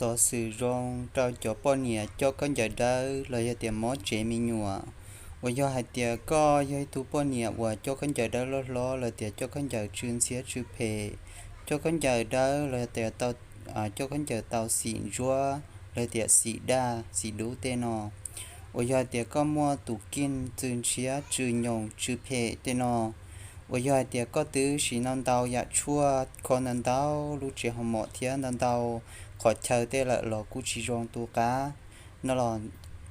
Xov xwm zoo rau cov poj niam coj khaub ncaws dawb los yog tias mob tsev me nyuam. Uas yog hais tias koj yog ib tug poj niam uas coj khaub ncaws dawb loj hlob los tias coj khaub ncaws tsw ntxhiab tsw phem, coj khaub ncaws dawb los tias tau, coj khaub ncaws tau xim ntsuab los tias xim daj xim dub tej no. Uas yog hais tias koj muaj tus kij tsw ntshiab tsw nyoos tsw phem tej no. Uas yog hais tias koj twb siv ntau ntau yam tshuaj kho ntau ntau lub tsev hoo mom thiab ntau ntau qhov chaw tej lawm los kuj tsis zoo tu qab no los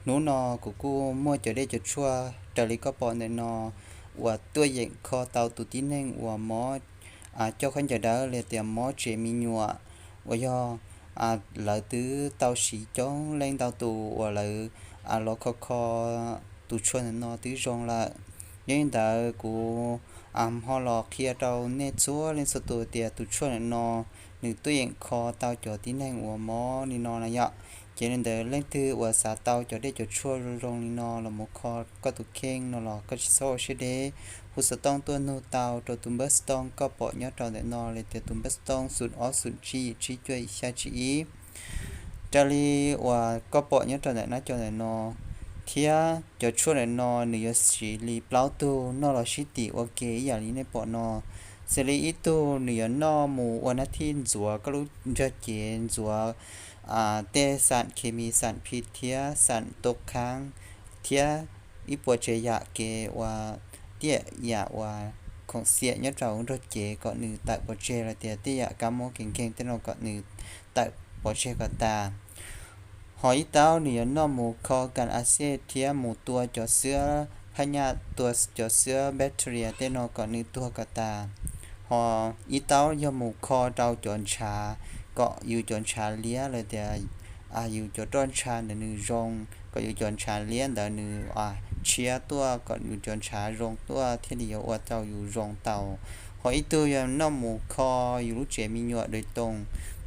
hnub no kuv kuj muaj cov dej cov tshuaj raws li koj pom ntawm no uas tuaj yeem kho tau tus tib neeg uas mob coj khaub ncaws dawb los tias mob tsev me nyuam. Uas yog lawv twb tau siv coob leej ntau tus uas lawv los kho kho tus tshuaj ntawm no twb zoo lawm. Yog li ntawd kuv ho los qhia rau nej txhua leej txhua tus tias tus tshuaj ntawm no nws tuaj yeem kho tau cov tib neeg uas mob li no na yom. Ces li ntawd leej twg uas xav tau cov dej cov tshuaj zoo zoo li no los mus kho koj tus kheej no los koj tsis txhob ua siab deb, hu xov tooj tuaj nug tau rau tus npawb xov tooj koj pom nyob rau ntawm no los tias tus npawb xov tooj xoom ob xoom tsib tsib cuaj xya tsib ib. Raws li uas koj pom nyob rau ntawm nab co ntawm no, thiab cov tshuaj ntawm no nws yuav siv li plaub tug noj los sib tim ua ke ib yam li nej pom no. Xws li ib tug nws yuav noj mus ua nab thij ntxuav koj lub nrog cev, ntxuav tej xam khes mis, xam phij thiab xam tus khaab thiab ib puas tsav yam kev uas tiaj yam uas khoom xiam nyob rau nrog cev kom nws tawm pov tseg los tias tej yam kab mob kev nkeeg tej no kom nws tawm pov tseg kom tas. Ho ib taub nws yuav noj mus kho kas a xej thiab mus tua cov xwb phaj nyaj, tua cov xwb bacteria tej no kom nws tuag kom tas. Ho ib taub yog mus kho rau cov ntshav kom yus cov ntshav liab los tias yus cov roj ntsha ntawd nws zoo, kom yus cov ntshav liab ntawd nws tshiab tuaj, kom yus cov ntshav zoo tuaj thiaj li yuav ua rau yus zoo tau. Ho ib tug yog noj mus kho yus lub tsev me nyuam dais toos,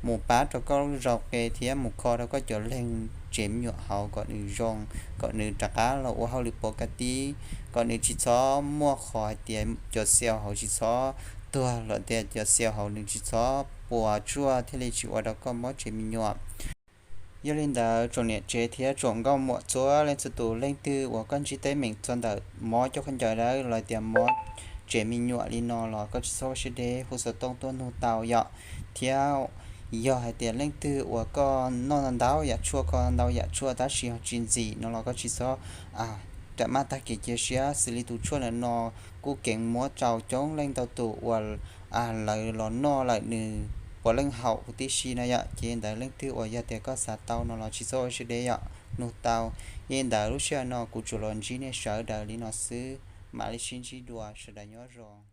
mus pab rau koj lub zau qe thiab mus kho rau koj cov leeg tsev me nyuam hauv kom nws zoo, kom nws rov qab los ua hauj lwm pov ka tib, kom nws tsis txhob muaj qhov hais tias cov xel hauv tsis txhob tuag los tias cov xel hauv nws tsis txhob puas tsuaj thiaj li tsis ua rau koj mob tsev me nyuam. Yog li ntawd tsoom niam tsev thiab tsoom nkauj muam txhua leej txhua tus, leej twg uas koj ntsib teeb meem txog ntawm mob coj khaub ncaws dawb los tias mob tsev me nyuam li no los koj tsis txhob ua siab deb, hu xov tooj tuaj nug tau yom. Thiab yog hais tias leej twg uas koj noj ntau yam tshuaj, kho ntau yam tshuaj tab sis ho tsis ntxim no los koj tsis txhob ram maj tag kev cia siab, xws li tus tshuaj ntawm no kuj kheev muab rau coob leej ntau tus uas lawv los noj lawm nws puav leej haum huv tib si na yom. Ces ntawd leej twg uas yog tias koj xav tau no los tsis txhob ua siab deb yom, nug tau. Yog li ntawd lub sij hawm no kuv tsuas los ntsib nej sawv daws li no xwb, mam li sib ntsib dua, sawv daws nyob zoo.